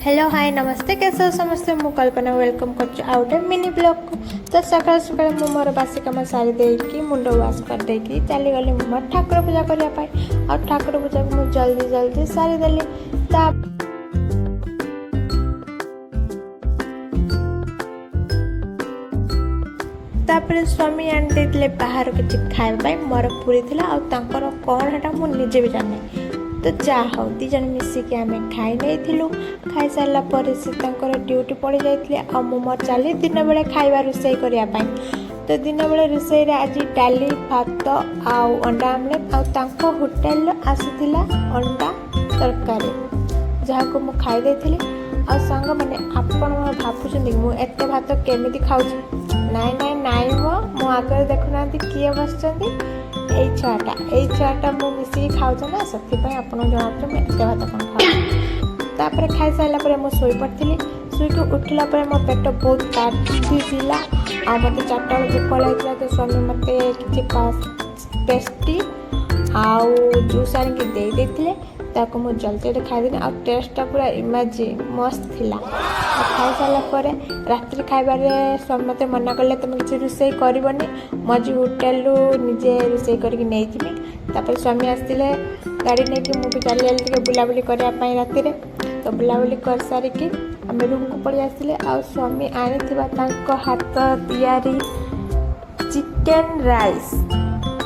Hello, ହାଏ, ନମସ୍ତେ, कैसे हो ସମସ୍ତେ? ମୁଁ କଳ୍ପନା welcome କରୁଛି ଆଉ ଗୋଟେ ମିନି ବ୍ଲଗ୍କୁ। ତ ସକାଳୁ ସକାଳୁ ମୁଁ ମୋର ବାସି କାମ ସାରି ଦେଇକି, ମୁଣ୍ଡ ୱାଶ୍ କରିଦେଇକି ଚାଲିଗଲି ମୁଁ ମୋର ଠାକୁର ପୂଜା କରିବା ପାଇଁ। ଆଉ ଠାକୁର ପୂଜାକୁ ମୁଁ ଜଲ୍ଦି ଜଲ୍ଦି ସାରିଦେଲି। ତା ତାପରେ ସ୍ୱାମୀ ଆଣି ଦେଇଥିଲେ ବାହାରୁ କିଛି ଖାଇବା ପାଇଁ। ମୋର ପୁରୀ ଥିଲା ଆଉ ତାଙ୍କର କ'ଣ ସେଟା ମୁଁ ନିଜେ ବି ଜାଣିନି। ତ ଯାହା ହଉ, ଦୁଇ ଜଣ ମିଶିକି ଆମେ ଖାଇ ନେଇଥିଲୁ। ଖାଇସାରିଲା ପରେ ସେ ତାଙ୍କର ଡ୍ୟୁଟି ପଳେଇ ଯାଇଥିଲେ ଆଉ ମୁଁ ମୋର ଚାଲି ଦିନବେଳେ ଖାଇବା ରୋଷେଇ କରିବା ପାଇଁ। ତ ଦିନବେଳେ ରୋଷେଇରେ ଆଜି ଡାଲି, ଭାତ ଆଉ ଅଣ୍ଡା ଆମଲେଟ୍ ଆଉ ତାଙ୍କ ହୋଟେଲରୁ ଆସିଥିଲା ଅଣ୍ଡା ତରକାରୀ, ଯାହାକୁ ମୁଁ ଖାଇ ଦେଇଥିଲି। ଆଉ ସାଙ୍ଗମାନେ, ଆପଣ ଭାବୁଛନ୍ତି ମୁଁ ଏତେ ଭାତ କେମିତି ଖାଉଛି? ନାଇଁ ନାଇଁ ନାଇଁ, ମୋ ଆଗରେ ଦେଖୁନାହାନ୍ତି କିଏ ବସିଛନ୍ତି? ଏଇ ଛୁଆଟା, ଏଇ ଛୁଆଟା ମୁଁ ମିଶିକି ଖାଉଛ ନା, ସେଥିପାଇଁ ଆପଣଙ୍କୁ ଜଣାପଡ଼ୁଛି ମୁଁ ଏତେ ଭାତ କ'ଣ ଖାଉଛି। ତାପରେ ଖାଇସାରିଲା ପରେ ମୁଁ ଶୋଇପଡ଼ିଥିଲି। ଶୋଇକି ଉଠିଲା ପରେ ମୋ ପେଟ ବହୁତ କାଟିଥିଲା ଆଉ ମୋତେ 4ଟା ବେଳେ ଭୋକ ଲାଗିଥିଲା। ତ ସ୍ୱାମୀ ମୋତେ କିଛି ପେଷ୍ଟ୍ରି ଆଉ ଜୁସ୍ ଆଣିକି ଦେଇ ଦେଇଥିଲେ। ତାକୁ ମୁଁ ଜଲ୍ଦି ଜଲ୍ଦି ଖାଇଦେଲି ଆଉ ଟେଷ୍ଟଟା ପୁରା ଇମାଜିନ୍ ମସ୍ତ ଥିଲା। ଆଉ ଖାଇସାରିଲା ପରେ ରାତ୍ରି ଖାଇବାରେ ସ୍ୱାମୀ ମୋତେ ମନା କଲେ, ତୁମେ କିଛି ରୋଷେଇ କରିବନି, ମୁଁ ଆଜି ହୋଟେଲରୁ ନିଜେ ରୋଷେଇ କରିକି ନେଇଯିବି। ତାପରେ ସ୍ୱାମୀ ଆସିଥିଲେ ଗାଡ଼ି ନେଇକି, ମୁଁ ବି ଚାଲିଗଲି ଟିକେ ବୁଲାବୁଲି କରିବା ପାଇଁ ରାତିରେ। ତ ବୁଲାବୁଲି କରିସାରିକି ଆମେ ରୁମ୍କୁ ପଳେଇ ଆସିଲେ ଆଉ ସ୍ୱାମୀ ଆଣିଥିବା ତାଙ୍କ ହାତ ତିଆରି ଚିକେନ୍ ରାଇସ୍,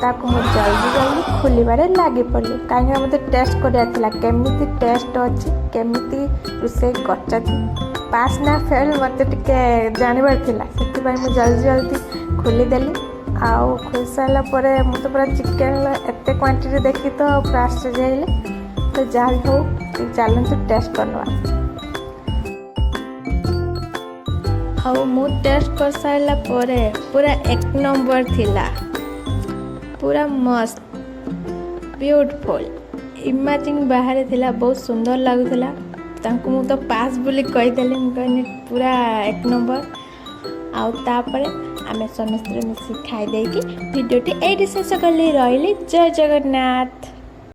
ତାକୁ ମୁଁ ଜଲ୍ଦି ଜଲ୍ଦି ଖୋଲିବାରେ ଲାଗି ପଡ଼ିଲି, କାହିଁକିନା ମୋତେ ଟେଷ୍ଟ କରିବାର ଥିଲା କେମିତି ଟେଷ୍ଟ ଅଛି, କେମିତି ରୋଷେଇ କରିଛନ୍ତି, ପାସ୍ ନା ଫେଲ୍ ମୋତେ ଟିକେ ଜାଣିବାର ଥିଲା। ସେଥିପାଇଁ ମୁଁ ଜଲ୍ଦି ଜଲ୍ଦି ଖୋଲିଦେଲି। ଆଉ ଖୋଲି ସାରିଲା ପରେ ମୁଁ ତ ପୁରା ଚିକେନ୍ ଏତେ କ୍ୱାଣ୍ଟିଟି ଦେଖି ତ ପୁରା ଆଶ୍ଚର୍ଯ୍ୟ ହେଇଲି। ତ ଯାହା ବି ହଉ, ଚାଲନ୍ତୁ ଟେଷ୍ଟ କରିନେବା। ଆଉ ମୁଁ ଟେଷ୍ଟ କରିସାରିଲା ପରେ ପୁରା ଏକ ନମ୍ବର ଥିଲା, ପୁରା ମସ୍ତ, ବିୟୁଟିଫୁଲ୍, ଇମାଜିନ୍ ବାହାରେ ଥିଲା, ବହୁତ ସୁନ୍ଦର ଲାଗୁଥିଲା। ତାଙ୍କୁ ମୁଁ ତ ପାସ୍ ବୋଲି କହିଦେଲି। ମୁଁ କହିଲି ପୁରା ଏକ ନମ୍ବର। ଆଉ ତାପରେ ଆମେ ସମସ୍ତେ ମିଶିକି ଖାଇ ଦେଇକି ଭିଡ଼ିଓଟି ଏଇଠି ଶେଷ କଲି। ରହିଲି, ଜୟ ଜଗନ୍ନାଥ।